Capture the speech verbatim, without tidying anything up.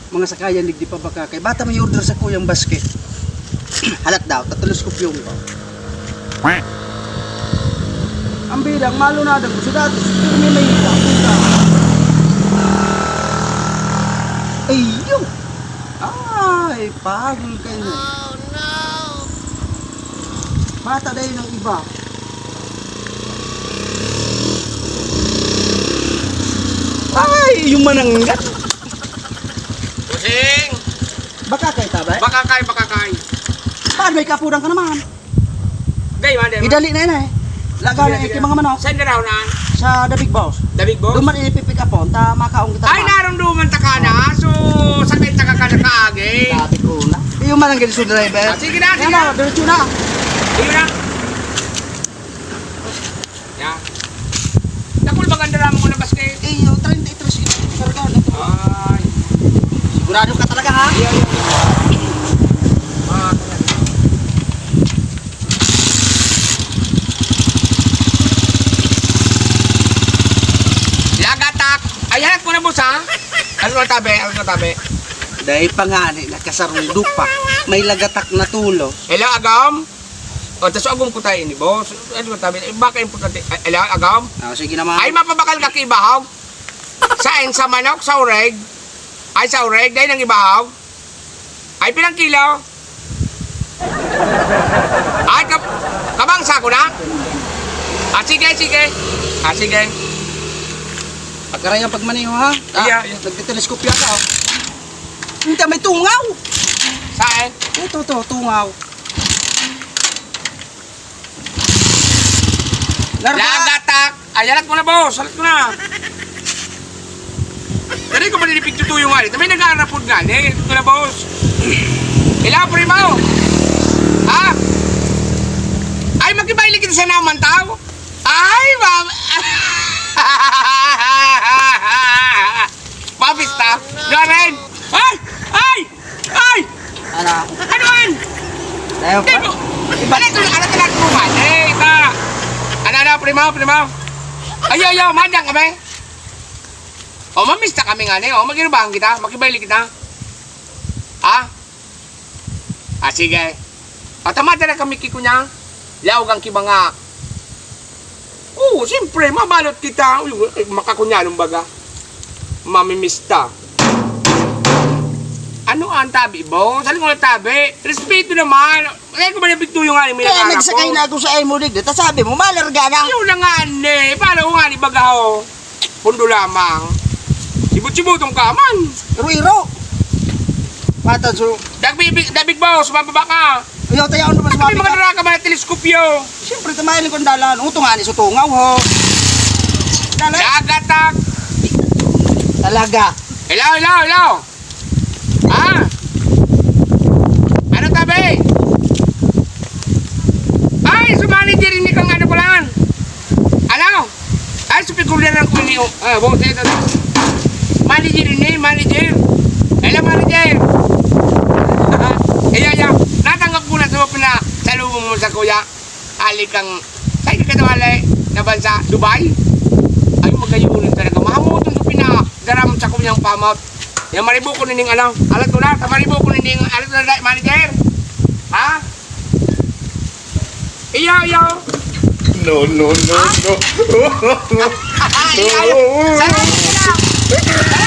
Mga sakayan digdi pa baka kay bata may order sa kuyang basket. Halat daw, tatulos ko piyong ko. Ang bidang, malunadan ko sa datos, pero may mahika, puta. Ay, yun. Ay, pagod kayo. Bata dahil ng iba. Ay, yung mananggat. Bossing! Baka kay tabay? Baka kay, baka kay. Paano may kapuran ka naman? Dai man, dai man. Idali na yun eh. Laga na yung mga manok. Saan ka daw na? Sa The Big Boss. The Big Boss? Duman ini pipick up on, ta makaon kita. Ay, naman. Narong duman ta ka na. So, sakit ta ka ka nakaagi. Sabi ko na. Yung manang ganito driver. Ah, sige na, sige na. Diretso na. Sige na. Yan. Takol ba ganda naman ko na basket? Eh, yung treinta y tres yun. Karga na ito. Ay. Sigurado ka talaga, ha? Iya, iya, iya. Ah, lagatak. Ay, hanap ko na, boss, ha? Ano na tabi? Ano na tabi? Dahil pa nga, ni, nakasarundo pa. May lagatak na tulo. Hello, Agom? O, tas agom ko tayo ini, boss. Ano tabi? Eh, baka importante. Ay, ala, agom? Ah, sige naman. Ay, mapabakal ka kibahaw? Saan? Sa manok? Sa oreg? Ay, sa oreg? Dahil nang ibahaw? Ay, pilang kilo? Ay, kab-, kabang sa ko na? Ah, sige, sige. Ah, sige. Pagkarayang pagmaniho, ha? Ah, iya, iya. Nagtiteleskopya ka, oh. Hindi, may tungaw. Saan? Ito, to, tungaw. Larga. Lagatak. Ay, alat ko na, boss. Alat ko na. Dali ko manilipig tutuyo nga dito. May nag-aarapod nga, eh. Alat ko na, boss. Ilaw, primo. Ha? Ay, magkibailig kita sa naman, tao. Ay, ma'am. Mabista. Garen. Ay! Ay! Ay! Ano? Ano yan? Ayaw pa? Di mo. Iba. Ano ito? Ano ito? Ano ito? Eh, iba. Ano, ano, primo, primo? Ayaw, ayaw, madang kami. O, mamista kami nga, ne? O, mag-inubahan kita, makibailig kita. Ha? Ah, sige. At tamada na kami kikunya. Laog ang kibanga. Oo, siyempre, mabalot kita. Uy, makakunyanon baga. Mamimista. Ano ang tabi, boss? Ano nga tabi? Respeto naman. Kaya ko ba nabigtuyo nga ni Kaya Milang nagsakay Arapon? Na ako sa imo, digdi. Ta sabi mo, malarga na. Yun na nga, ne. Paano ko nga ni baga, ho? Pundo lamang. Sibot-sibotong ka man. Iro-iro. Matan so. Dagbibig, dabig, boss. Mababa ka. Ayaw, tayaon naman sa May mga mga daraka, mga teleskopyo. Siyempre, tamayan ko ang dalan. Uto nga ni sa tungaw, ho. Dali. Dagatak. Talaga. Hello, hello, hello. Ah. Ano tabi? Ay, sumali diri ni kang ano ko lang. Ano? Ay, sa pigurda lang ko ni, ah, bo, ito, ito. Manager ni, manager. Hello, manager. Iya, iya. Natanggap ko na sa mga pina-, salubong mo sa kuya. Ali kang, saan ka daw ali? Na bansa? Dubai? Ay, magayunin talaga. Mahamuton ko pina, daram sa kuyang pamot. Yung maribo ko nining ano. Alat ko na, sa maribo ko nining, alat ko na, manager. Ha? Iyo, iyo. No, no, no, no. Ay, ay. Sarap na.